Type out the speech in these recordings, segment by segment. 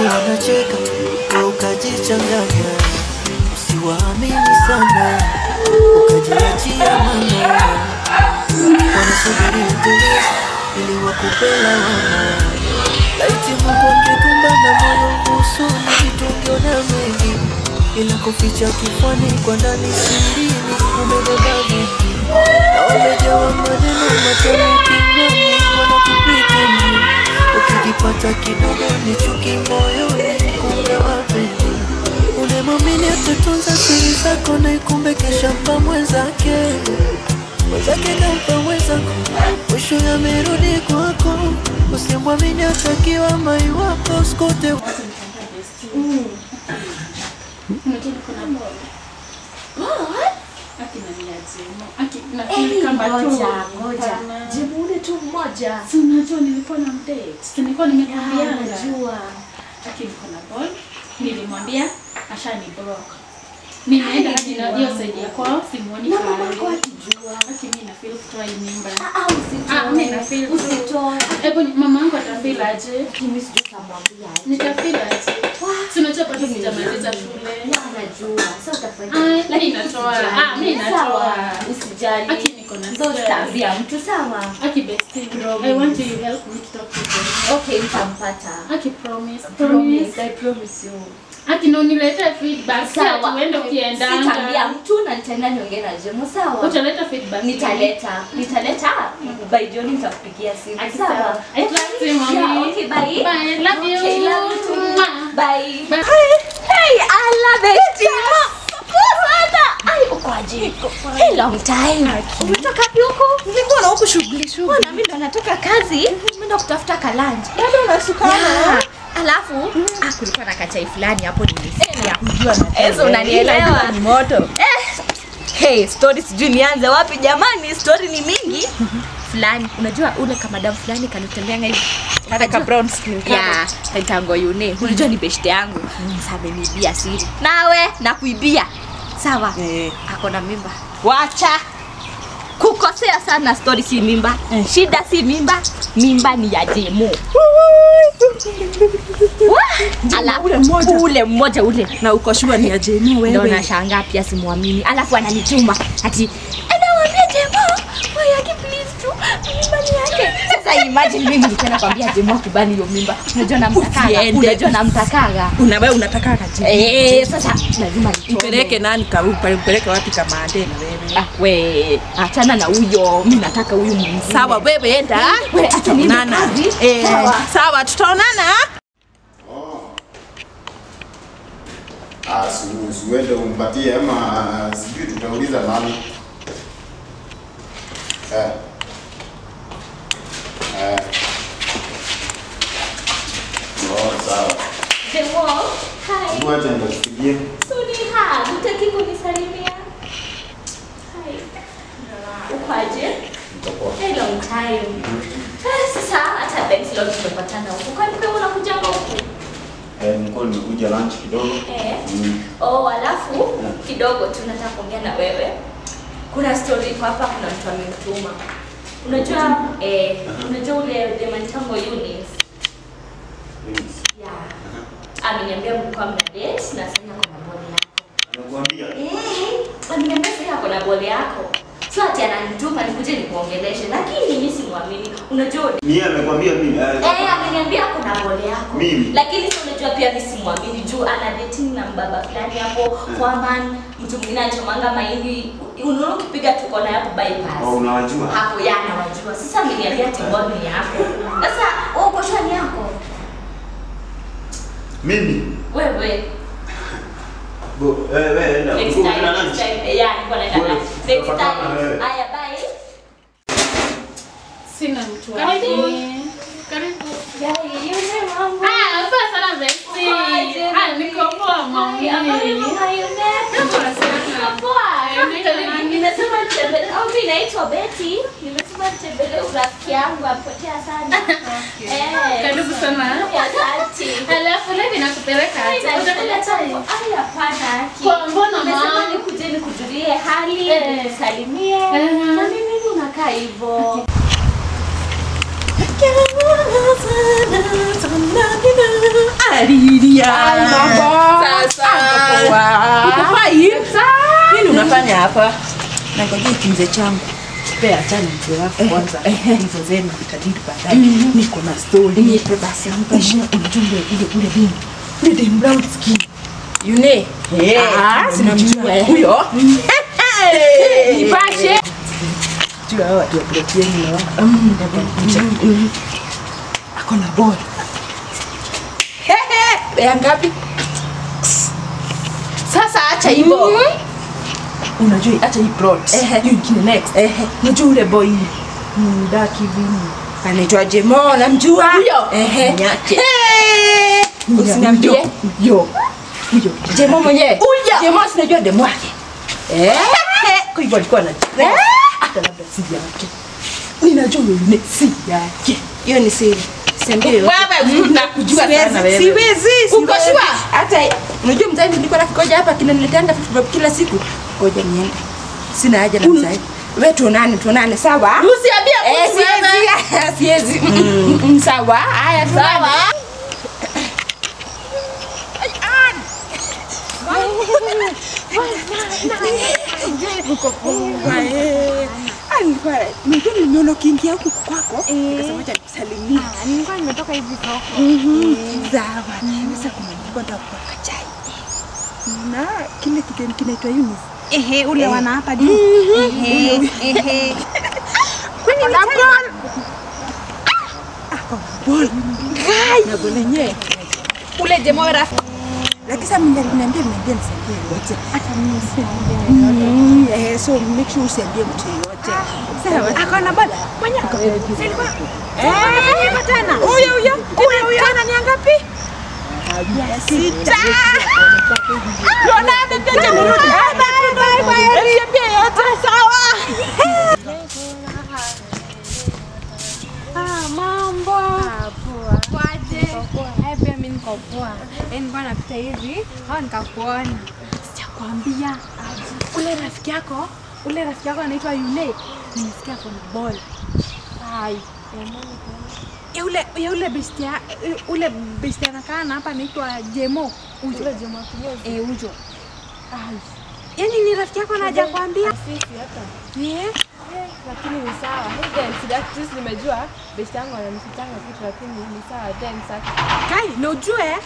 Wanacheka ukajichanganya, usiwaamini sana ukajiachia mama. Wanasubiri uteleze ili wakupe lawama. Laiti Mungu angekumba na moyo usoni tungeona mengi, ila kuficha kifani kwa ndani sirini umebeba dhiki. Na wamejawa maneno matamu kinywani wanakupita, ukijipata kidogo ni chuki moyoni kumbe wapendi. Unemwamini atatunza siri zako na ikumbe kesha mpa mwenzake, mwenzake kampa mwenzako, mwisho yamerudi kwako. Usimwamini atakiwa mai wako usikute. Ngoja. Jibu ule tu mmoja. Si unajua nilikuwa na mdate. Si nilikuwa nimekwambia. Najua. Aki niko na ball. Nilimwambia ashani block. Nimeenda hadi na hiyo side ya kwao simuoni kama. Na mama akijua. Aki mimi na feel kutoa hii mimba. Usitoe. Mimi na feel usitoe. Hebu mama yangu atafeel aje? Mimi sijui tamwambia aje. Nitafeel aje? Si unajua bado sijamaliza shule. Najua. Sasa utafanya. Lakini natoa. Mimi natoa. Usijali. Aki niko na ndio utaambia mtu sawa. Aki bestie. I want you help me to talk to him. Okay, nitampata. Aki promise. Promise. I promise you. Aki no nileta feedback. Sawa, uende ukienda. Sitaambia mtu na nitaenda niongee na Jemo sawa. Utaleta feedback. Nitaleta. Nitaleta. By jioni nitakupigia simu. Sawa. I trust you, mommy. Yeah, okay, bye. Bye. Love you. Okay, love you too. Bye. Hey, I love it. Poa sana. Ai, uko aje? Hey, long time. Umetoka wapi huko? Nilikuwa na huko shughuli shughuli. Bwana mimi ndo natoka kazi. Mimi ndo kutafuta ka lunch. Bado unasukana. Alafu kulikuwa na kachai fulani hapo nilisikia. Unajua na unanielewa. Ni moto. Hey, story sijui nianze wapi jamani, story ni mingi. Fulani, unajua ule kama madam fulani kanitembea hivi. Hata ka brown skin. Yeah, ntango yune. Unajua ni best yangu. Sasa ameniibia siri. Nawe nakuibia. Sawa. Ako na mimba. Wacha. Kukosea sana story si mimba. Shida si mimba, mimba ni ya Jemo. Alafu ule mmoja ule. Na uko sure ni ya Jemo wewe? Ndio nashangaa pia simuamini. Alafu ananituma ati anawaambia Jemo, wewe yake please tu mimba ni yake. Sasa imagine mimi nilikuwa nakwambia Jemo akubali hiyo mimba. Unajua namtakaga. Unajua namtakaga. Una wewe unatakaga Jemo. Sasa lazima nitoe. Mpeleke nani ka upeleke wapi kama ande na wewe? We, achana na huyo. Mimi nataka huyu mwingine. Sawa wewe enda. Wewe acha niende. Sawa tutaonana. Uende umpatie ama sijui tutauliza nani. Oh, sawa. Jemo, hi. Ngoja nitakupigia. Suni, hutaki kunisalimia? Hi. Uko aje? Niko poa. Hey, long time. Sasa hata thanks leo tumepatana huko. Kwani wewe unakujanga huko? Nilikuwa nimekuja lunch kidogo. Oh, alafu kidogo tu nataka kuongea na wewe. Kuna story kwa hapa, kuna mtu amemtuma. Unajua unajua ule Demantango Eunice. Yeah. Ameniambia mlikuwa mna date na sasa kuna boli yako. Anakuambia? Ameniambia sasa kuna boli yako. So ati ananituma nikuje nikuongeleshe, lakini mimi simuamini. Unajua mimi amekwambia mimi? Ameniambia kuna bole yako. Mimi. Lakini si unajua pia mimi simuamini juu ana dating na mbaba fulani hapo kwa man, mtu mwingine anachomanga mahindi. Unaona ukipiga tu kona hapo bypass. Oh, unawajua? Hapo yana nawajua. Sasa ameniambia ati bole ni yako. Sasa wewe uko sure ni yako? Mimi? Wewe. Bo, wewe enda. Next time. Yeah, niko naenda. Next time. Haya, bye. Sina mtu. Karibu. Karibu. Yai, mambo. Poa sana bestie. Niko poa mami. Niko poa. Nimesema nitembelee. Mimi naitwa Betty. Nimesema nitembelee rafiki yangu apotea sana. Karibu sana. Asante. Alafu leo nakupeleka aje? Utakula chai? Ai, hapana. Kwa mbona mama? Nimesema nikuje nikujulie hali, nikusalimie. Na mimi unakaa hivyo. Lilia. Sasa. Uko fine? Nini unafanya hapa? Nangojea kimzee changu. Pea achana mzee wako kwanza. Hizo zenu vitadili baadaye. Niko na story. Nipe basi ampa ujumbe ule ule demu. Ule brown skin. Yune. Ah, sinamjua huyo. Nipashe. Jua hawa watu wa plot yenu na ako na ball. Hehe, ngapi? Sasa acha hivyo. Unajua acha hii plot. Hiyo nyingine next. Unajua ule boy dark hivi. Anaitwa Jemo, namjua. Huyo. Niache. Usiniambie. Yo. Huyo. Jemo mwenyewe. Huyo. Jemo sinajua demu wake. Kwa hivyo alikuwa anajua. Hata labda si yake. Ninajua yule si yake. Hiyo ni siri. Siambie yote. Wewe nakujua sana wewe. Siwezi. Uko sure? Hata unajua mzee nilikuwa nakikoja hapa kinanileteanga 50 bob kila siku. Ngoja niende. Sina haja na mzee. Wewe tuonane sawa? Usiambie mtu wewe. Siwezi. Sawa. Haya sawa. Nilikuwa nimeona ukiingia huku kwako, nikasema acha nikusalimie. Nilikuwa nimetoka hivi soko. Sawa. Sasa kuna nilikuwa nataka kupaka chai. Na kile kidem kinaitwa Eunice. Ehe, ule wana hapa juu. Ehe, ehe. Kwani ni ball? Ako ball. Gai. Na ball yenyewe. Ule Jemo rafiki. Lakini sasa mimi aliniambia nisaidie yote. Hata mimi siambie yote. So make sure usiambie mtu yeyote. Sawa. Akaona bala. Mwenye silikuwa. Hivyo tena. Huyo huyo. Huyo tena ni ngapi? 6. Tuonane tena nirudi. Bye bye bye. Usiambie yote. Sawa. Mambo. Poa. Kwaje? Hai pia mimi niko poa. Nilikuwa napita hivi, hao nikakuona. Sijakwambia. Ule rafiki yako anaitwa Yule. Nimesikia kuna ball. Ai. Ule bestia anakaa hapa anaitwa Jemo. Ule Jemo kinyozi. Ujo. Ai. Yaani ni rafiki yako na hajakwambia? Sisi hata. Lakini ni sawa. Hey, then sisi nimejua best yangu ananifichanga kitu lakini ni sawa then sasa. Kai, na ujue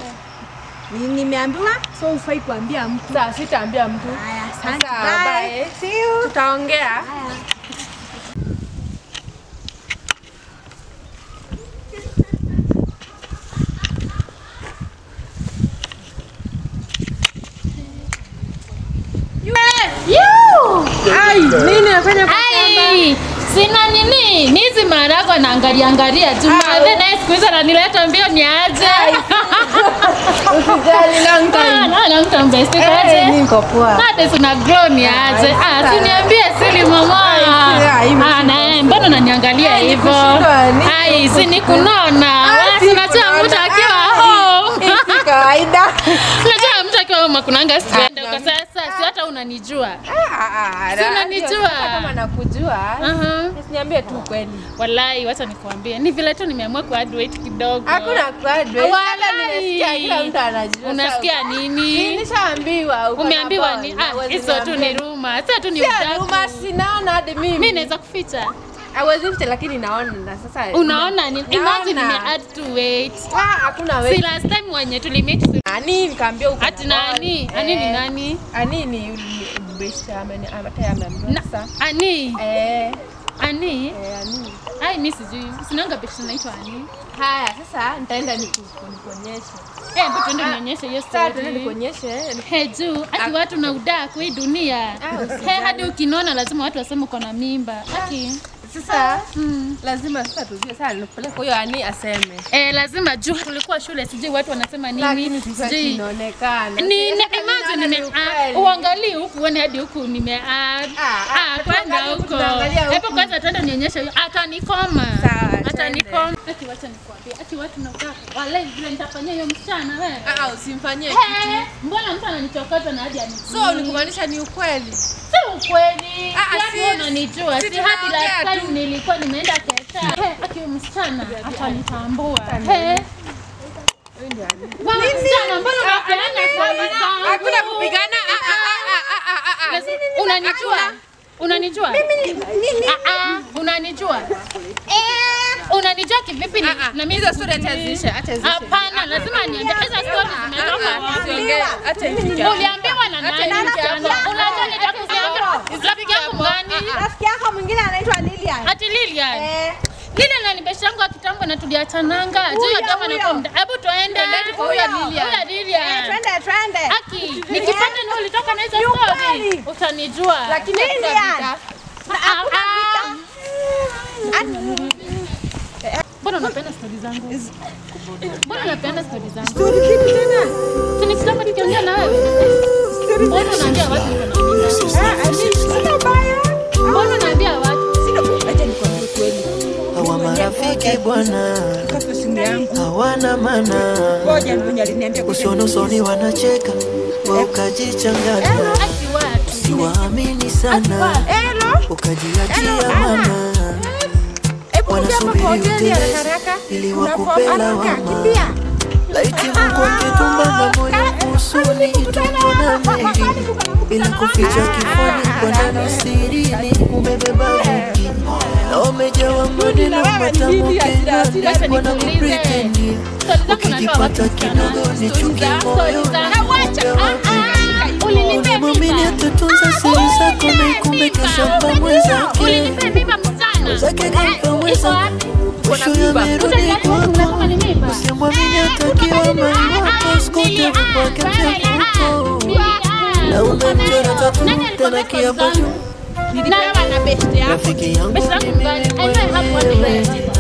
nimeambiwa so ufai kuambia mtu. Sawa, sitaambia mtu. Haya, asante. Bye. See you. Tutaongea. Haya. Ai, nini nafanya kwa shamba? Sina nini? Nizi maragwa na angalia tu. Madhe naye siku hizi ananileta mbio niaje. Usijali long time. Long time best. Kaje? Niko poa. Hata sina grow niaje. Si niambie siri mama. Na mbona unaniangalia hivyo? Ai, si nikunona. Unajua mtu akiwa home. Si kawaida. Unajua mtu akiwa home kunanga stress. Kwa sasa si hata unanijua. Si unanijua. Kama nakujua. Usiniambie tu kweli. Wallahi wacha nikuambie. Ni vile tu nimeamua ku add weight kidogo. Hakuna ku add weight. Hata nimesikia kila mtu anajua. Unasikia nini? Nishaambiwa. Umeambiwa ni hizo tu ni rumor. Sasa tu ni udaku. Rumor sinaona hadi mimi. Mimi naweza kuficha. Hawezi kuficha lakini naona na sasa. Unaona ni imagine nime add to weight. Hakuna weight. Si last time wenye tulimit Ani nikaambia uko. Ati nani? Ani ni nani? Ani ni best amani hata ameambiwa sasa. Ani? Ani? Ani. Ai mimi sijui. Sinanga best naitwa Ani. Haya sasa nitaenda nikuonyeshe. Hebu twende nionyeshe hiyo story. Sasa twende nikuonyeshe. Juu ati watu na udaku hii dunia. Hadi ukinona lazima watu waseme uko na mimba. Aki. Sasa lazima sasa tujue sasa nikupeleke kwa hiyo Ani aseme. Lazima juu tulikuwa shule sijui watu wanasema nini. Lakini sijui inaonekana. Ni imagine nime uangalie huku uone hadi huku nime kwenda huko. Hebu kwanza twende nionyeshe hiyo. Atanikoma. Atanikoma. Ati wacha nikwambie. Ati watu na udaku. Wallahi vile nitafanyia hiyo msichana wewe. Usimfanyie kitu. Mbona mtu ananichokoza na hadi anijui? So ni kumaanisha ni ukweli? Si ukweli. Yaani unanijua. Si hadi last time nilikuwa nimeenda kesha. Aki msichana atanitambua. Msichana, mbona unapeana story zangu? Hakuna kupigana. Unanijua? Unanijua? Mimi ni Unanijua? Unanijua kivipi? Na mimi Hizo story acha ziishe. Hapana, lazima niambie. Hizo story zimetoka wapi? Uliambiwa na nani? Unajua nitakuambia. Rafiki yangu gani? Rafiki yako mwingine anaitwa Lilian. Ati Lilian? Lilian ni best yangu wa kitambo na tuliachananga. Juu kama na kwa hebu tuende. Kwa huyo Lilian. Huyo Lilian. Twende. Aki, nikipata ni ulitoka na hizo story, utanijua. Lakini Lilian. Hakuna vita. Mbona unapenda story zangu? Mbona unapenda story zangu? Story kipi tena? Si ni kitambo tukiongea na wewe. Mbona unaambia watu niko na mimba? Sina baya. Mbona unaambia watu? Sina, acha nikwambie kweli. Hawa marafiki bwana hawana maana. Ngoja mwenye aliniambia usoni usoni wanacheka wewe ukajichanganya. Usiwaamini sana ukajiachia mana. Wanasubiri uteleze ili wakupe lawama. Laiti Mungu angetumba na moyo usoni tukiona mengi, bila kuficha kifani kwa ndani sirini umebeba dhiki na umejawa maneno matamu kinywani wanakupretendia. Ukijipata kidogo ni chuki moyoni ulimwamini atatunza siri zako na kumbe kashampa mwenzake. Mwenzake kampa mwenzake, mwisho yamerudi kwako. Usimwamini atakiwa mali wako, usikute kwake mchafuko. Na umemchora tatu tena kiapo juu. Nilipewa na best yako. Rafiki yangu ni mimi mwenyewe na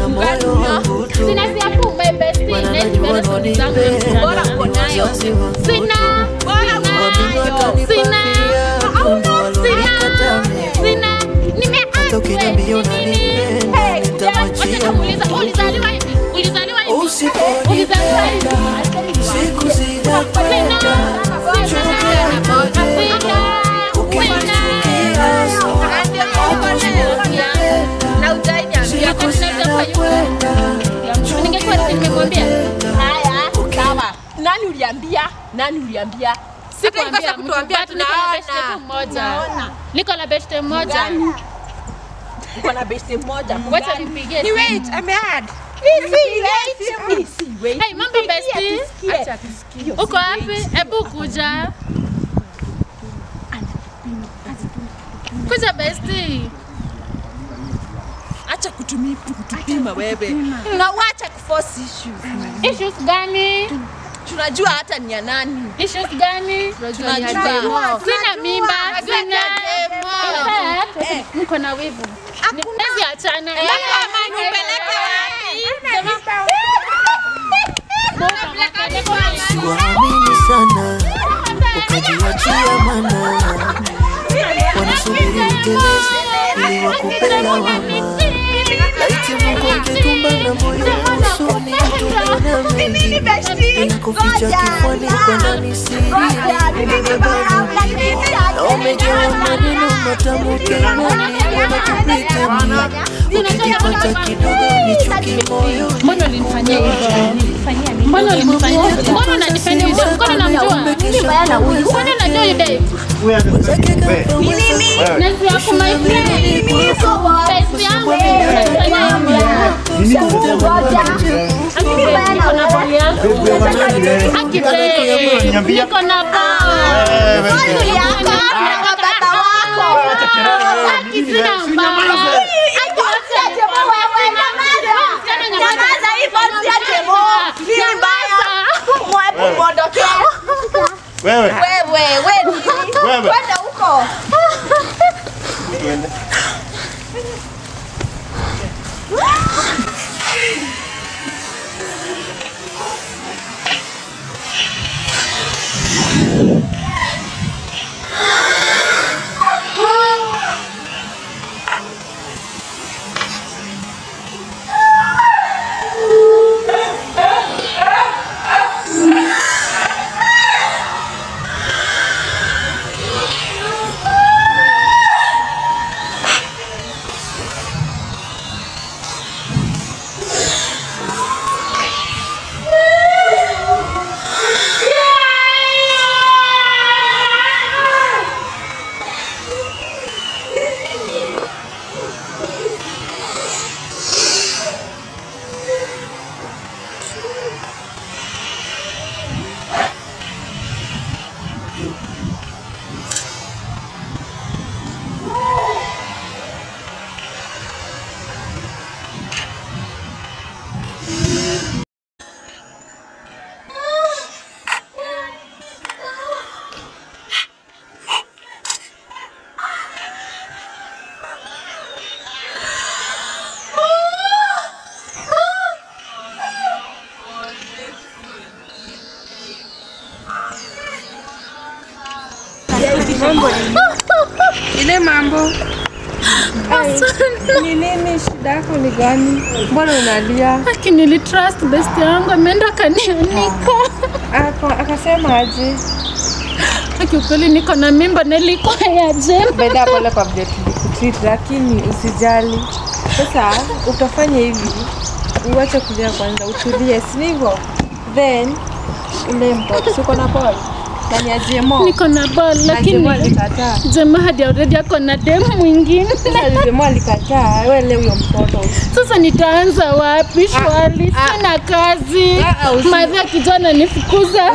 moyo wangu tu. Sina si hapo my bestie. Maana najua unanipenda. Bora uko nayo. Wazazi wangu Sina. Bora uko nayo. Sina. Sina. Hata ukiniambia unanipenda, nitamwachia Mungu. Ulizaliwa hivi. Ulizaliwa hivi. Usiponipenda, siku zinakwenda, chuki itajenga. Ukinichukia sawa, hata usiponipenda, Na utainiambia. siku zinakwenda, chuki Ningekuwa nimemwambia. itajenga. Haya, sawa. Nani uliambia? Nani uliambia? Sikuambia mtu, kutuambia, but niko na beshte tu mmoja. Niko na beshte mmoja. Uko na beshte mmoja. Wacha nipigie. Ni wait, ameadd. Wait. Hey, mambo bestie. Acha tusikie. Uko wapi? Hebu kuja. Kuja bestie. Acha kutupima wewe. Na wacha kuforce issues. Issues gani? Tunajua hata ni ya nani. Issues gani? Tunajua. Sina mimba, sina. In fact, mko na wivu. Niwezi achana. Nipeleke wapi? Usiwaamini sana, ukajiachia mana. Wanasubiri uteleze ili wakupe lawama. Laiti Mungu angetumba na moyo usoni tukiona mengi, bila kuficha kifuani kwa ndani sirini umebeba dhiki na umejawa maneno matamu kinywani wanakupretendia. Ukijipata kidogo ni chuki moyoni. Mbona ulinifanyia hivyo? Mbona ulinifanyia hivyo? Mbona unanifanyia hivyo? Mbona unamjua? Mbona unajua yule date? Nasi yako my friend. Best yangu. Niko na ball yako. Aki babe. Niko na ball. Yako na baba wako. Aki sina mbaya. Aki Usiache wewe, nyamaza. Nyamaza hivyo usiache mo. Ni mbaya. Mwepo mwondoke. Wewe. Wewe, wewe nini? Wewe. Kwenda huko. Tuende. Mambo. Ni nini shida yako ni gani? Mbona unalia? Lakini nilitrust best yangu ameenda kanianika. Akasema aje? Kiukweli niko na mimba na ilikuwa ya Jema. Baada pole kwa vile tulikutreat, lakini usijali. Sasa utafanya hivi, uache kulia kwanza, utulie, si hivyo? Then ule mtoto uko na ball. Na ni Jema. Niko na ball lakini Jema hadi already ako na demu mwingine. Sasa Jema alikataa, wewe leo huyo mtoto. Sasa nitaanza wapi shwali? Sina kazi. Madha kijana nifukuza.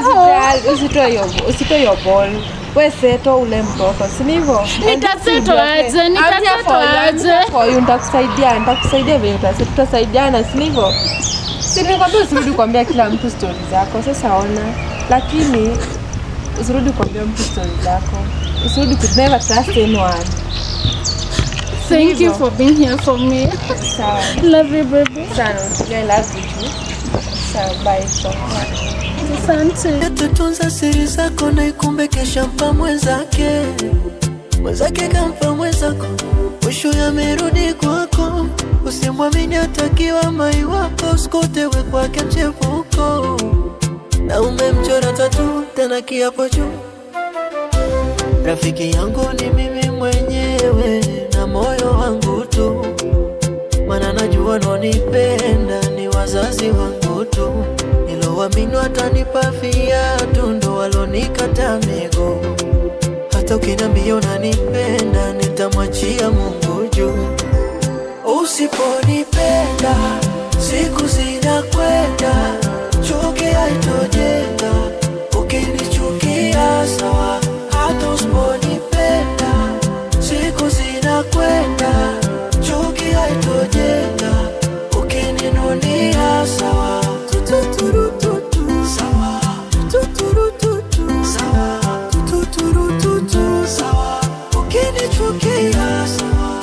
Usitoe hiyo ball. Wewe seto ule mtoto, si hivyo? Nitaseto aje? Nitaseto aje? Kwa hiyo nitakusaidia vile tutasaidiana, si hivyo? Si nilikwambia usirudi kuambia kila mtu story zako. Sasa ona. Lakini usirudi kuambia mtu story zako. Usirudi ku never trust anyone. Thank you for being here for me. Sawa. Love you baby. Sana. I love you too. Sawa, bye. Asante. Tutunza siri zako na ikumbe kesha mpa mwenzake. Mwenzake kampa mwenzako. Mwisho yamerudi kwako. Usimwamini atakiwa mai wako. Usikutewe kwake mchepuko. Na umemchora tatu tena kiapo juu. Rafiki yangu ni mimi mwenyewe na moyo wangu tu. Maana najua wananipenda ni wazazi wangu tu. Nilowaamini watanipa viatu ndo walonikata miguu. Hata ukiniambia unanipenda nitamwachia Mungu juu. Usiponipenda siku zinakwenda, chuki haitojenga. Ukinichukia sawa, hata usiponipenda siku zinakwenda, chuki haitojenga. Ukininunia sawa, tututurututu sawa, tututurututu sawa, tututurututu sawa. Ukinichukia sawa.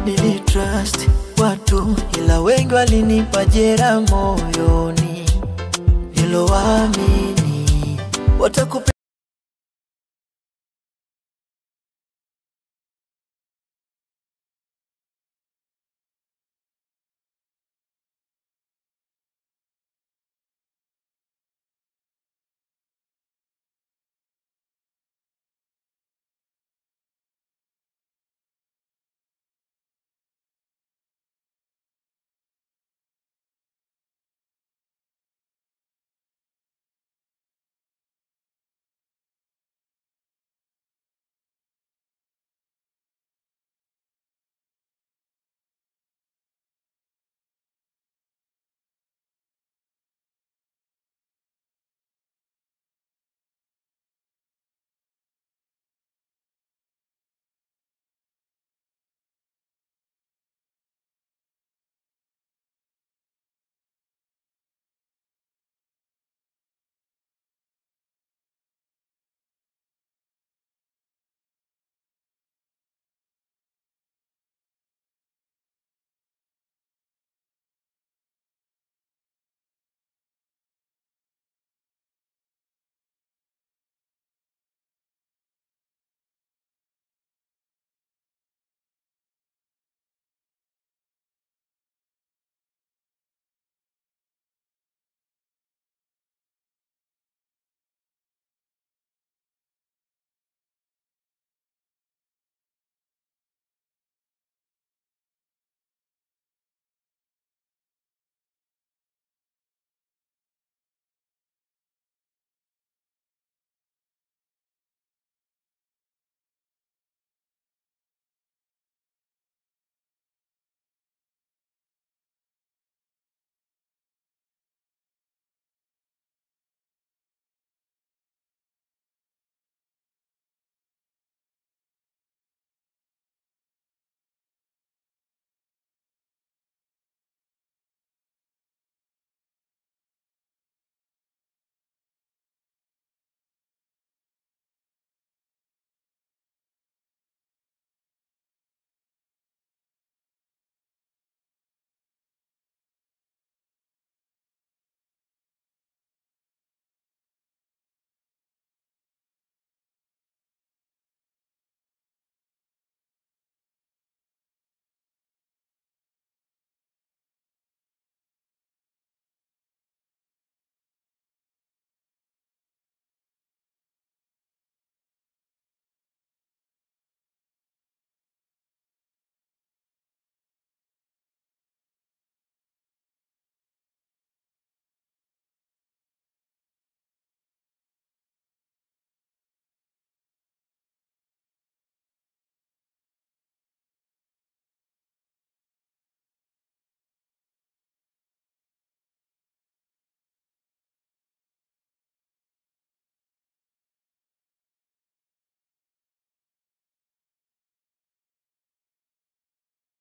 Nilitrust watu ila wengi walinipa jeraha moyoni. Nilowaamini watakupa